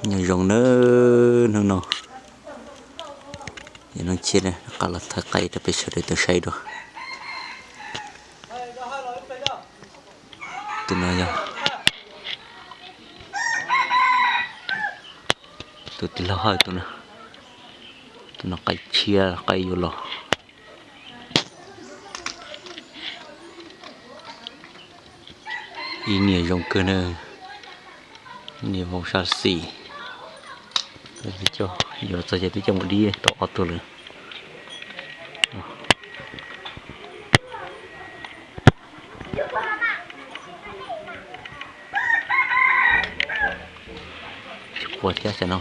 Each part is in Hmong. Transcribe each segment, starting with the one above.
Nyob zoo nawb, hnub no yog hnub tshiab, rov qab los thaij qaib rau peb sawv daws tau saib dua. Tus no yog tus tij laug Hawj tus no. Tus no qaib tshiab qaib yuav los. Ib niam zoo kawg na, niam vau sab xis. Yuav txog ces twb coj mus dib tau ob tug lawm. Tsis quaj thiab xwb no.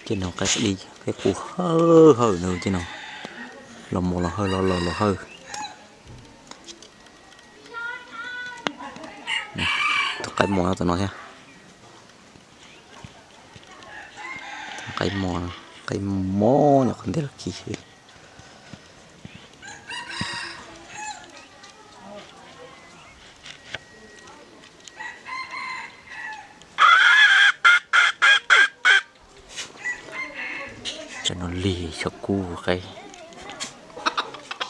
Ces no qaib dib, qaib qus hawj hawj na ces no. Los mos los hawj, los los los hawj. Tus qaib mos no tus no thiab. Qaib mos, qaib mos nyuam qhuav ntiag los kis. Cov no lig xyov kub qaib,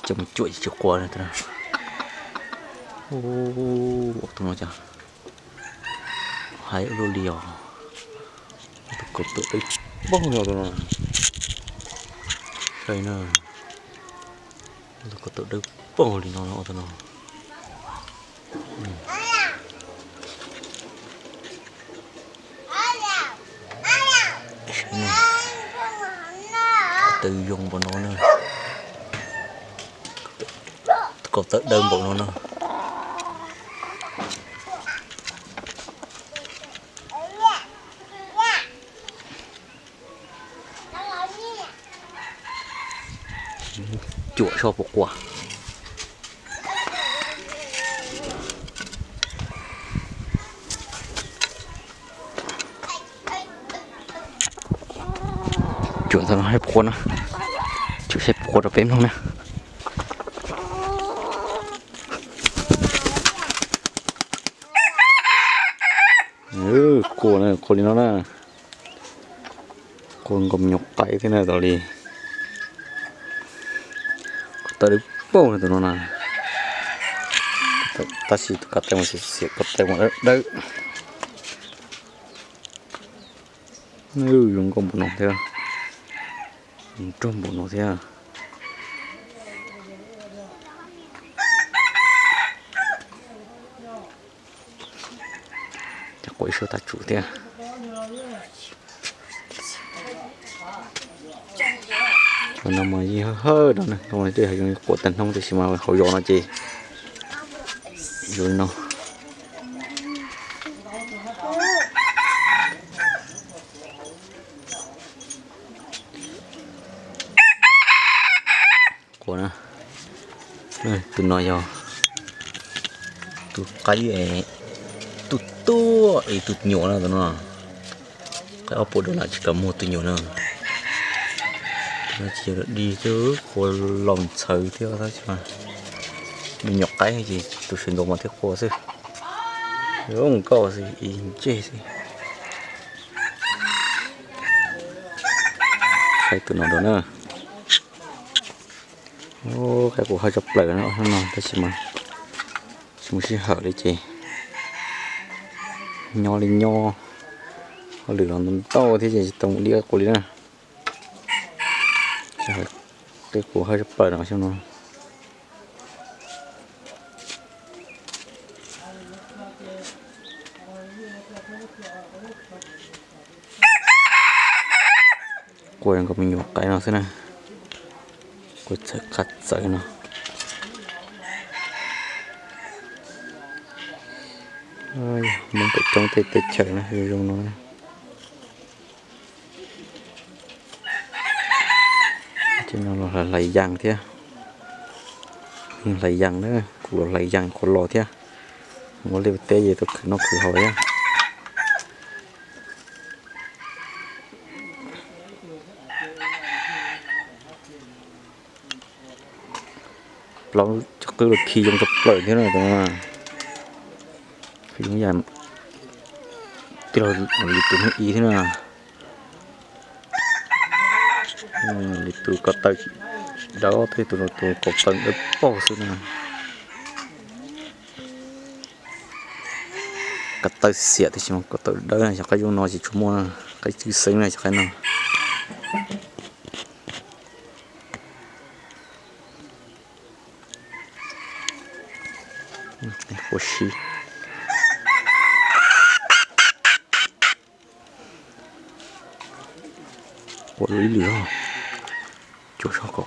coj mus cuam tsis quaj na. Tus no cas hais ua luaj li os. Tus kaus tuam dawb paug li tus no. Saib na, tus kaus tuam dawb paug li no tus no. Kaus taw zoo npaum no na. Kaus taw dawb npaum no na. Cuam soj puas quaj. Cuam ntawm no saib puas quaj na. Cuam saib puas quaj rau peb mloog na. Quaj na, quaj li no na. Quaj nkaus me nyuam qaib thiab na tas li. Kaus taw dawb paug na tus no na. Tab sis tus kaus taw mas xiam xiam, kaus taw mas dawb dawb. Zoo nkauj npaum no thiab, zoo nraug npaum no thiab. Ces quaj ib suab tag tsum thiab. Cov no mas yeej hawb hawb no na, zoo li tej hav zoov quaj tag hnub, tiam sis mas hauv zos no ces zoo li no. Quaj na, tus no yog tus qaib, tus tuaj es tus nyuam na tus no. Qaib ob puas dua lam tsis kam muag tus nyuam na. Tus no tsis yog dig thiab, quaj los ntxhawv thiab tab sis mas me nyuam qaib ces tus sawv ntxov mas thiaj quaj xwb. Zoo nkauj xwb, ib ntsej xwb. Saib tus no dua na. Qaib qus hawj tshaj plaws no, hnub no tab sis mas tsis muaj sij hawm li ces nyob li nyob, hauj lwm los ntau ntau thiab ces tsis tau mus dib qaib qus li na. Qaib qus hawj tshaj plaws no xyoo no. Quaj zoo nkaus me nyuam qaib no xwb na. Quaj txawv qab txawv no. Hmoob pem roob tej teb chaws na zoo zoo no. Ces no los hlais hlais yas thiab. Yeej hlais yas na, kuv los hlais yas qhuav los thiab. Ua liaj ua teb ces tau khwv noj khwv haus thiab. Plaub cov qwb los khi zoo tshaj plaws thiab na. Khi zoo yam tij laug Lis Tuam hnub i thiab na. Lis Tuam ko taw tsis dawb, tus tus ko taw dawb paug xwb na. Ko taw xiam tiam sis mas ko taw dawb na, cov qaib zoo no tsis tshua muaj, qaib txwj xeeb na cov qaib no. Quav si. Quav ib lwm os. Cuam sab ko.